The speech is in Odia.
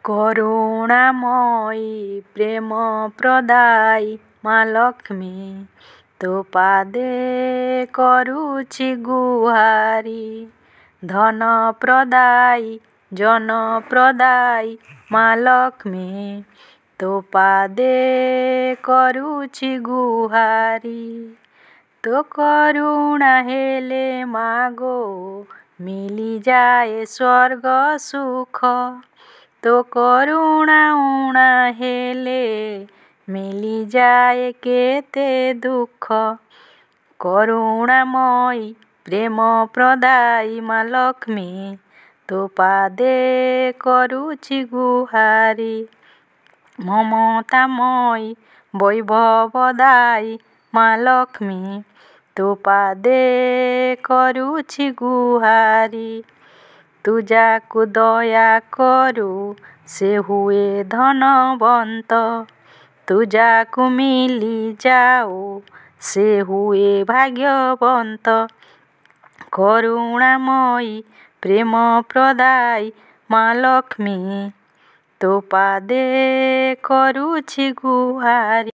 କରୁଣାମୟୀ ପ୍ରେମ ପ୍ରଦାୟୀ ମା ଲକ୍ଷ୍ମୀ, ତୋ ପାଦେ କରୁଛି ଗୁହାରି। ଧନ ପ୍ରଦାୟୀ ଜନ ପ୍ରଦାୟୀ ମା ଲକ୍ଷ୍ମୀ, ତୋ ପାଦେ କରୁଛି ଗୁହାରି। ତୋ କରୁଣା ହେଲେ ମାଗୋ ମିଳିଯାଏ ସ୍ୱର୍ଗ ସୁଖ, ତୋ କରୁଣା ଉଣା ହେଲେ ମିଳିଯାଏ କେତେ ଦୁଃଖ। କରୁଣାମୟୀ ପ୍ରେମ ପ୍ରଦାୟୀ ମା ଲକ୍ଷ୍ମୀ, ତୋ ପାଦେ କରୁଛି ଗୁହାରି। ମମତାମୟୀ ବୈଭବଦାୟୀ ମା ଲକ୍ଷ୍ମୀ, ତୋ ପାଦେ କରୁଛି ଗୁହାରି। ତୁ ଯାକୁ ଦୟା କରୁ ସେ ହୁଏ ଧନବନ୍ତ, ତୁ ଯାକୁ ମିଳିଯାଉ ସେ ହୁଏ ଭାଗ୍ୟବନ୍ତ। କରୁଣାମୟୀ ପ୍ରେମ ପ୍ରଦାୟୀ ମା ଲକ୍ଷ୍ମୀ, ତୋ ପାଦେ କରୁଛି ଗୁହାରି।